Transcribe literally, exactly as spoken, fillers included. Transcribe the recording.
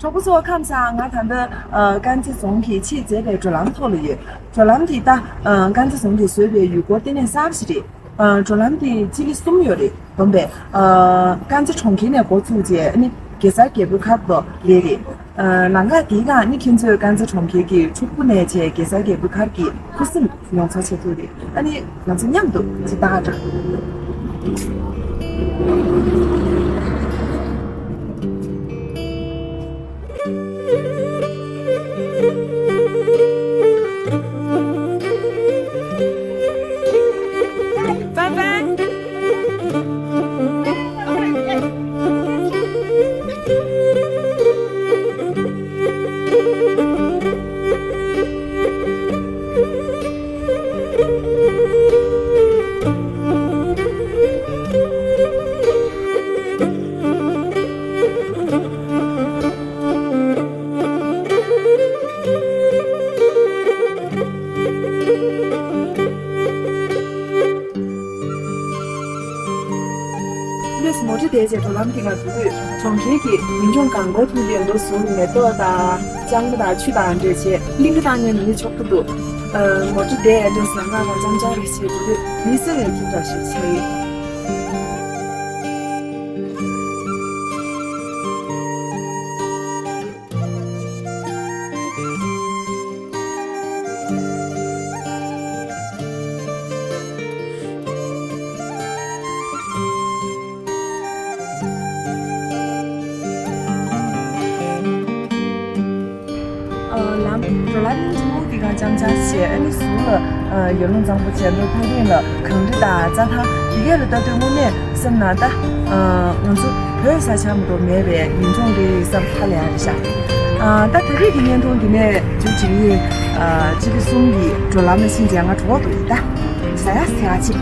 གྲོགས་པོ་ཚོ་ཁམས་བཟང་། ང་ད་ལྟ་ཨ་དཀར་མཛེས་རྫོང་གི་ཆེས་མཛེས་པའི་འགྲོ་ལམ་ཐོག་ལ་ཡོད། འགྲོ་ལམ་འདི་ད་ཨ་དཀར་མཛེས་རྫོང་གིས་བཟོས་པའི་ཡུལ་སྐོར་ལྟེ་གནས་གསར་པ་ཞིག་རེད། ཨ་འགྲོ་ལམ་འདི་སྤྱི་ལེ་གསུམ་ཡོད་རེད། བསྡོམས་པས་ཨ་དཀར་མཛེས་གྲོང་ཁྱེར་ནས་འགོ་བཙུགས་རྗེས་ཨ་ནི་གེ་སར་རྒྱལ་པོའི་མཁར་དུ་སླེབས་རེད། ཨ་ལམ་ཁ་འདིའི་སྒང་ནི་ཁྱེད་ཚོས་དཀར་མཛེས་གྲོང་ཁྱེར་གྱི་ཕྲུ་གུ་ནས་བྱས་གེ་སར་རྒྱལ་པོའི་མཁར་གྱི་ཁུ་སིམ་མྱོང་ཚོར་བྱེད་ཐུབ་རེད། ཨ་ནི་ང་ཚོ་མཉམ་དུ་ཅིག་ལྟ་ག་འགྲོ། སླེབས། མོ་ཊ་དེ་བྱས་འགྲོ་ལམ་གྱི་ནང་འགྲོ་དུས་གྲོང་ཁྱེར་གྱི་མི་འབྱུང་གང་སྐོར་མཐོང་གི་ཡོད་འདུག་ཟུར་མེ་ཏོག་དང་ལྕང་མ་དང་ཆུ་དང་འདྲ་བྱས་གླིང་ག་བཏང་ནས་མི་ཆོག་ཏུ་འདུག་ཨ་མོ་ཊ་དེ་འདྲ་ཟ་ང་རང་འཆམ་འཆམ་རེ་བྱས་འགྲོ་དུས་མི་སེར་ཡང་ཁྱིམ་འདྲ་ཞིག་ཆགས་ཡོད། ཨ་ལམ་འགྲོ་ལམ་ཐུང་ངུ་འདི་ག་འཆམ་འཆམ་བྱས། ཨ་ནི་ཟུར་ལ་ཨ་ཡར་ཀླུང་གཙང་པོ་བྱས། མདོ་ཐང་རིང་ལ་གངས་རི་དང་རྩྭ་ཐང་འདི་གས་ལ་ལྟ་དུས་དངོས་གནས་སེམས་ནང་ད་ཨ་ང་ཚོ་བོད་ས་ཆ་མ་གཏོགས་མེད་པའི་ཡུལ་ལྗོངས་རེད་བསམ་ཧ་ལས་ཡག་རེད་ཤག་ཨ་ད་ད་རེས་ཀྱི་བརྙན་ཐུང་འདི་ནས་མཇུག་སྒྲིལ་ཡིན། ཨ་སྤྱི་ལེ་གསུམ་གྱི་འགྲོ་ལམ་ལ་ཕྱིན་རྗེས་ང་གྲོགས་འདུག་ཡིན་ད། ཟ་ཡག་ཟ་ཡག་ཅིག